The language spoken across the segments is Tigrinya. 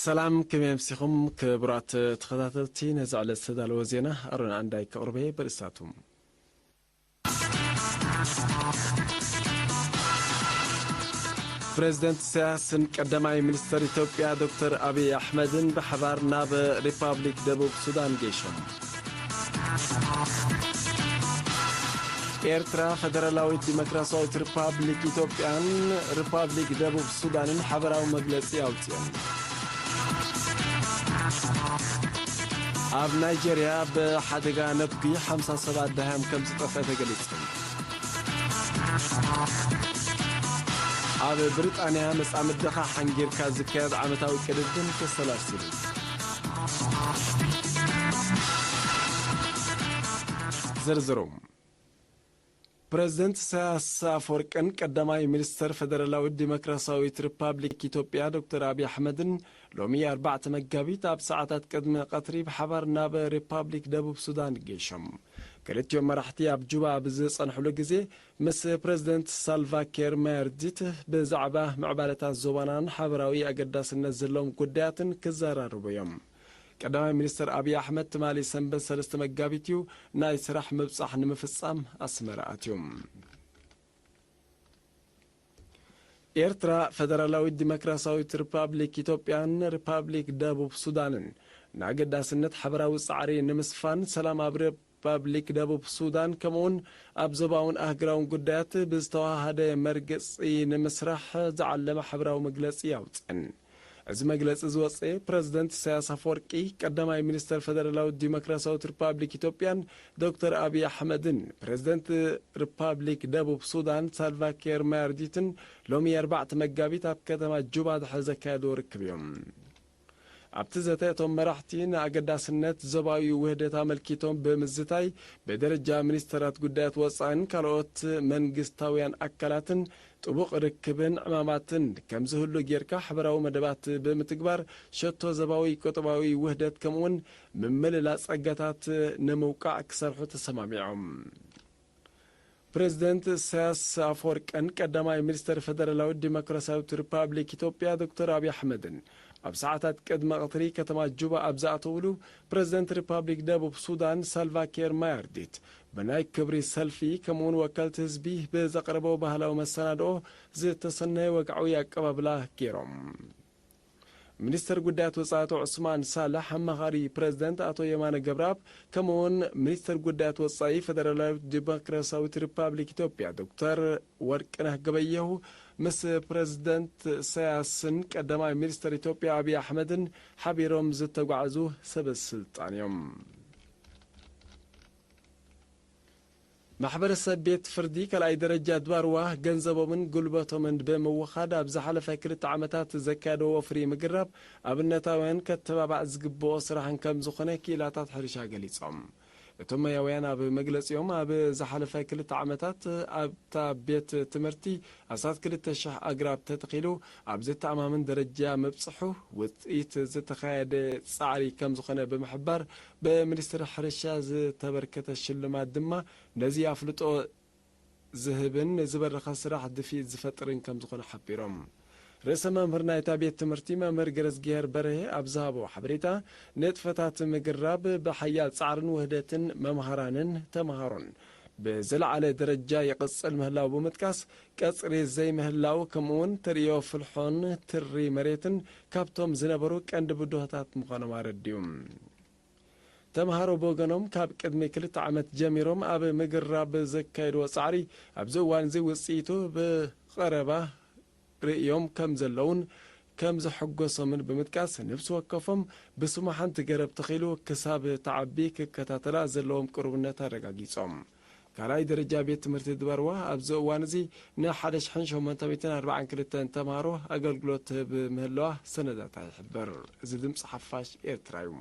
ሰላም፣ ከመይ ኣምሲኹም ክቡራት ተኸታተልቲ? ነዚ ዕለት ዝተዳለወ ዜና ኣሮን ኣንዳይ ከቕርበ በርእስታቱ። ፕሬዝደንት ኢሳያስን ቀዳማይ ሚኒስተር ኢትዮጵያ ዶክተር ኣብይ ኣሕመድን ብሓባር ናብ ሪፓብሊክ ደቡብ ሱዳን ገይሾም። ኤርትራ፣ ፈደራላዊት ዲሞክራሲያዊት ሪፓብሊክ ኢትዮጵያን ሪፓብሊክ ደቡብ ሱዳንን ሓበራዊ መግለጺ ኣውጺኦም። ኣብ ናይጀርያ ብሓደጋ ነትጒ ሓምሳ ሰባት ደሃዮም ከም ዝጠፍአ ተገሊጹ። ኣብ ብሪጣንያ መጻምድኻ ሓንጊርካ ዝካየድ ዓመታዊ ቅድድም ተሰላሲሉ። ዝርዝሩ። ፕሬዝደንት ኢሳያስ ኣፈወርቅን ቀዳማይ ሚኒስተር ፈደራላዊት ዲሞክራሲያዊት ሪፓብሊክ ኢትዮጵያ ዶክተር ኣብይ ኣሕመድን ሎሚ ኣርባዕተ መጋቢት ኣብ ሰዓታት ቅድሚ ቀትሪ ብሓባር ናብ ሪፓብሊክ ደቡብ ሱዳን ገይሾም። ክልቲኦም መራሕቲ ኣብ ጁባ ኣብ ዝጸንሕሉ ግዜ ምስ ፕሬዝደንት ሳልቫ ኪር ማያርዲት ብዛዕባ ምዕባለታት ዞባናን ሓበራዊ ኣገዳስነት ዘለዎም ጉዳያትን ክዘራረቡ እዮም። ቀዳማይ ሚኒስተር ኣብይ ኣሕመድ ትማሊ ሰንበት ሰለስተ መጋቢት እዩ ናይ ስራሕ ምብጻሕ ንምፍጻም ኣስመራ ኣትዩ። ኤርትራ፣ ፈደራላዊት ዲሞክራሲያዊት ሪፓብሊክ ኢትዮጵያን ሪፓብሊክ ደቡብ ሱዳንን ንኣገዳስነት ሓበራዊ ጻዕሪ ንምስፋን ሰላም ኣብ ሪፓብሊክ ደቡብ ሱዳን ከምኡውን ኣብ ዞባውን ኣህጉራውን ጉዳያት ብዝተዋሃደ መርገጺ ንምስራሕ ዝዓለመ ሓበራዊ መግለጺ ኣውጽአን። እዚ መግለጺ ዝወጸ ፕረዚደንት ኢሳያስ ኣፈወርቂ፣ ቀዳማይ ሚኒስተር ፈደራላዊት ዲሞክራሲያዊት ሪፓብሊክ ኢትዮጵያን ዶክተር ኣብይ ኣሕመድን ፕረዚደንት ሪፓብሊክ ደቡብ ሱዳን ሳልቫ ኪር ማያርዲትን ሎሚ ኣርባዕተ መጋቢት ኣብ ከተማ ጁባ ድሕሪ ዘካየድዎ ርክብ እዮም። ኣብቲ ዘተ እቶም መራሕቲ ንኣገዳስነት ዞባዊ ውህደት ኣመልኪቶም ብምዝታይ ብደረጃ ሚኒስተራት ጉዳያት ወጻኢን ካልኦት መንግስታውያን ኣካላትን ጥቡቕ ርክብን ዕማማትን ከምዝህሉ ጌርካ፣ ሕብራዊ መደባት ብምትግባር ሸቶ ዞባዊ ቁጠባዊ ውህደት ከምኡውን ምምልላእ ጸጋታት ንምውቃዕ ክሰርሑ ተሰማሚዖም። ፕሬዝደንት ኢሳያስ ኣፈወርቅን ቀዳማይ ሚኒስተር ፈደራላዊት ዲሞክራሲያዊት ሪፓብሊክ ኢትዮጵያ ዶክተር ኣብይ ኣሕመድን ኣብ ሰዓታት ቅድሚ ቀትሪ ከተማ ጁባ ኣብ ዝኣተውሉ፣ ፕሬዝደንት ሪፓብሊክ ደቡብ ሱዳን ሳልቫ ኪር ማያርዲት ብናይ ክብሪ ሰልፊ ከምኡውን ወከልቲ ህዝቢ ብዘቕረበው ባህላዊ መሰናድኦ ዝተሰነየ ወግዓዊ ኣቀባብላ ገይሮም። ሚኒስተር ጉዳያት ወጻኢ ኣቶ ዑስማን ሳልሕ፣ ኣማኻሪ ፕሬዝደንት ኣቶ የማነ ገብረኣብ፣ ከምኡውን ሚኒስተር ጉዳያት ወጻኢ ፈደራላዊት ዲሞክራሲያዊት ሪፓብሊክ ኢትዮጵያ ዶክተር ወርቅነህ ገበየሁ ምስ ፕሬዝደንት ኢሳያስን ቀዳማይ ሚኒስተር ኢትዮጵያ ኣብይ ኣሕመድን ሓቢሮም ዝተጓዕዙ ሰበ ስልጣን እዮም። ማሕበረሰብ ቤት ፍርዲ ካልኣይ ደረጃ ድባርዋ ገንዘቦምን ጉልበቶምን ብምውኻድ ኣብ ዝሓለፈ ክልተ ዓመታት ዘካየደዎ ወፍሪ ምግራብ ኣብነታውያን ከተባባዕ ዝግብኦ ስራሕን ከም ዝኾነ ክኢላታት ሕርሻ ገሊጾም። እቶም ሞያውያን ኣብ መግለጺኦም፣ ኣብ ዝሓለፈ ክልተ ዓመታት ኣብታ ቤት ትምህርቲ ኣስታት ክልተ ሽሕ ኣግራብ ተተኺሉ ኣብ ዘተኣማምን ደረጃ ምብጽሑ ውጽኢት ዝተኻየደ ጻዕሪ ከም ዝኾነ ብምሕባር፣ ብሚኒስትሪ ሕርሻ ዝተበርከተ ሽልማት ድማ ነዚ ኣፍልጦ ዝህብን ንዝበረኸ ስራሕ ድፊት ዝፈጥርን ከም ዝኾነ ሓቢሮም። ርእሰ መምህር ናይታ ቤት ትምህርቲ መምህር ገረዝግሄር በርሄ ኣብ ዝሃቦ ሓበሬታ፣ ንጥፈታት ምግራብ ብሓያል ጻዕርን ውህደትን መምሃራንን ተምሃሮን ብዝለዓለ ደረጃ ይቕጽል ምህላው ብምጥቃስ፣ ቀጽሪ ዘይምህላው ከምኡውን ተርእዮ ፍልሖን ትሪ መሬትን ካብቶም ዝነበሩ ቀንዲ ብድሆታት ምዃኖም ኣረዲኡ። ተምሃሮ ብወገኖም፣ ካብ ቅድሚ ክልተ ዓመት ጀሚሮም ኣብ ምግራብ ዘካየድዎ ጻዕሪ፣ ኣብዚ እዋን እዚ ውጽኢቱ ብቐረባ ርእዮም ከም ዘለውን ከም ዘሐጎሶምን ብምጥቃስ፣ ነፍሲ ወከፎም ብስሙ ሓንቲ ገረብ ተኺሉ ክሳብ ትዓቢ ክከታተላ ዘለዎም ቅሩብነት ኣረጋጊጾም። ካልኣይ ደረጃ ቤት ትምህርቲ ድባርዋ ኣብዚ እዋን እዚ ንሓደ ሽሕን ሸሞንተ ሚእትን ኣርባዓን ክልተን ተምሃሮ ኣገልግሎት ትህብ ምህላዋ ሰነዳታ ይሕብር። እዚ ድምፂ ሓፋሽ ኤርትራ እዩ።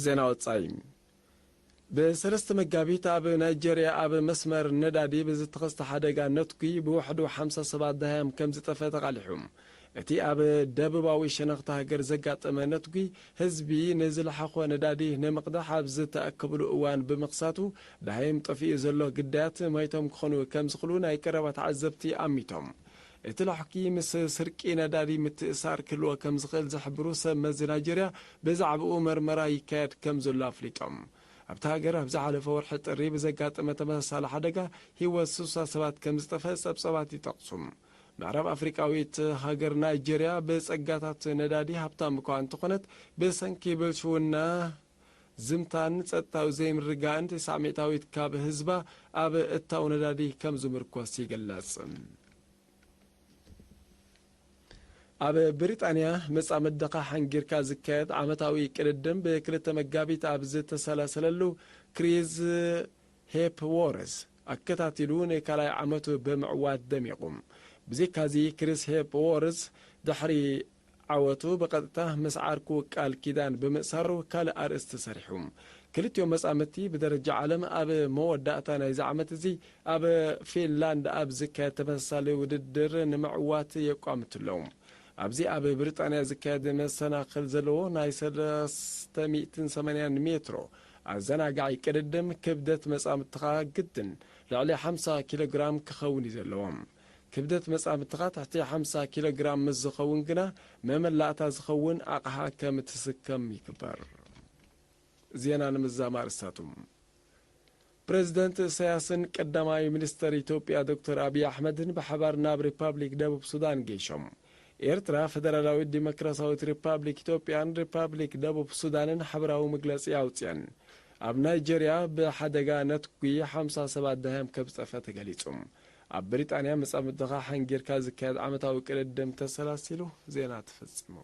ዜና ወጻኢ። ብሰለስተ መጋቢት ኣብ ናይጀርያ ኣብ መስመር ነዳዲ ብዝተኸስተ ሓደጋ ነትጒ ብውሕዱ ሓምሳ ሰባት ደሃዮም ከም ዝጠፈ ተቓሊሑ። እቲ ኣብ ደቡባዊ ሸነኽቲ ሃገር ዘጋጠመ ነትጒ፣ ህዝቢ ንዝለሓኾ ነዳዲ ንምቕዳሕ ኣብ ዝተኣከብሉ እዋን ብምኽሳቱ፣ ደሃይም ጠፊኡ ዘሎ ግዳያት ማይቶም ክኾኑ ከም ዝኽእሉ ናይ ቀረባ ተዓዘብቲ ኣሚቶም። እቲ ላሕኪ ምስ ስርቂ ነዳዲ ምትእሳር ክህልዎ ከም ዝኽእል ዝሕብሩ ሰብ መዚ ናይጀርያ፣ ብዛዕባኡ መርመራ ይካየድ ከም ዘሎ ኣፍሊጦም። ኣብታ ሃገር ኣብ ዝሓለፈ ወርሒ ጥሪ ብዘጋጠመ ተመሳሳሊ ሓደጋ ህይወት ስሳ ሰባት ከም ዝጠፍአ ጸብጸባት ይጠቕሱ። ምዕራብ ኣፍሪቃዊት ሃገር ናይጀርያ ብጸጋታት ነዳዲ ሃብታም እኳ እንተኾነት፣ ብሰንኪ ብልሽውና፣ ዝምታን ጸጥታዊ ዘይምርግጋእን ተስዓ ሚእታዊት ካብ ህዝባ ኣብ እታው ነዳዲ ከም ዝምርኮስ ይግለጽ። ኣብ ብሪጣንያ መጻምድኻ ሓንጊርካ ዝካየድ ዓመታዊ ቅድድም ብክልተ መጋቢት ኣብ ዝተሰላሰለሉ፣ ክሪዝ ሄፕ ዎርዝ ኣከታቲሉ ንካልኣይ ዓመቱ ብምዕዋት ደሚቑ። ብዘይካዚ፣ ክሪስ ሄፕ ዎርዝ ድሕሪ ዓወቱ ብቐጥታ ምስ ዓርኩ ቃል ኪዳን ብምእሳሩ ካልእ ኣርእስቲ ሰሪሑ። ክልቲኦም መጻምድቲ ብደረጃ ዓለም ኣብ መወዳእታ ናይዚ ዓመት እዚ ኣብ ፊንላንድ ኣብ ዝካየድ ተመሳሳሊ ውድድር ንምዕዋት የቋምቱ ኣለዉ። ኣብዚ ኣብ ብሪጣንያ ዝካየድ መሰናኽል ዘለዎ ናይ ሰለስተ ሚእትን ሰማንያን ሜትሮ ኣዘናጋዒ ቅድድም፣ ክብደት መጻምድትኻ ግድን ልዕሊ ሓምሳ ኪሎ ግራም ክኸውን እዩ ዘለዎ። ክብደት መጻምድትኻ ትሕቲ ሓምሳ ኪሎ ግራም ምስ ዝኸውን ግና፣ መመላእታ ዝኸውን ኣቕሓ ከም ትስከም ይግበር። ዜና ንምዝዛም ኣርእስታቱ። ፕሬዝደንት ኢሳያስን ቀዳማይ ሚኒስተር ኢትዮጵያ ዶክተር ኣብይ ኣሕመድን ብሓባር ናብ ሪፓብሊክ ደቡብ ሱዳን ገይሾም። ኤርትራ፣ ፈደራላዊት ዲሞክራሲያዊት ሪፓብሊክ ኢትዮጵያን ሪፓብሊክ ደቡብ ሱዳንን ሓበራዊ መግለጺ ኣውጽአን። ኣብ ናይጀርያ ብሓደጋ ነትጒ ሓምሳ ሰባት ደሃዮም ከም ዝጠፍአ ተገሊጹ። ኣብ ብሪጣንያ መጻምድኻ ሓንጊርካ ዝካየድ ዓመታዊ ቅድድም ተሰላሲሉ። ዜና ተፈጺሙ።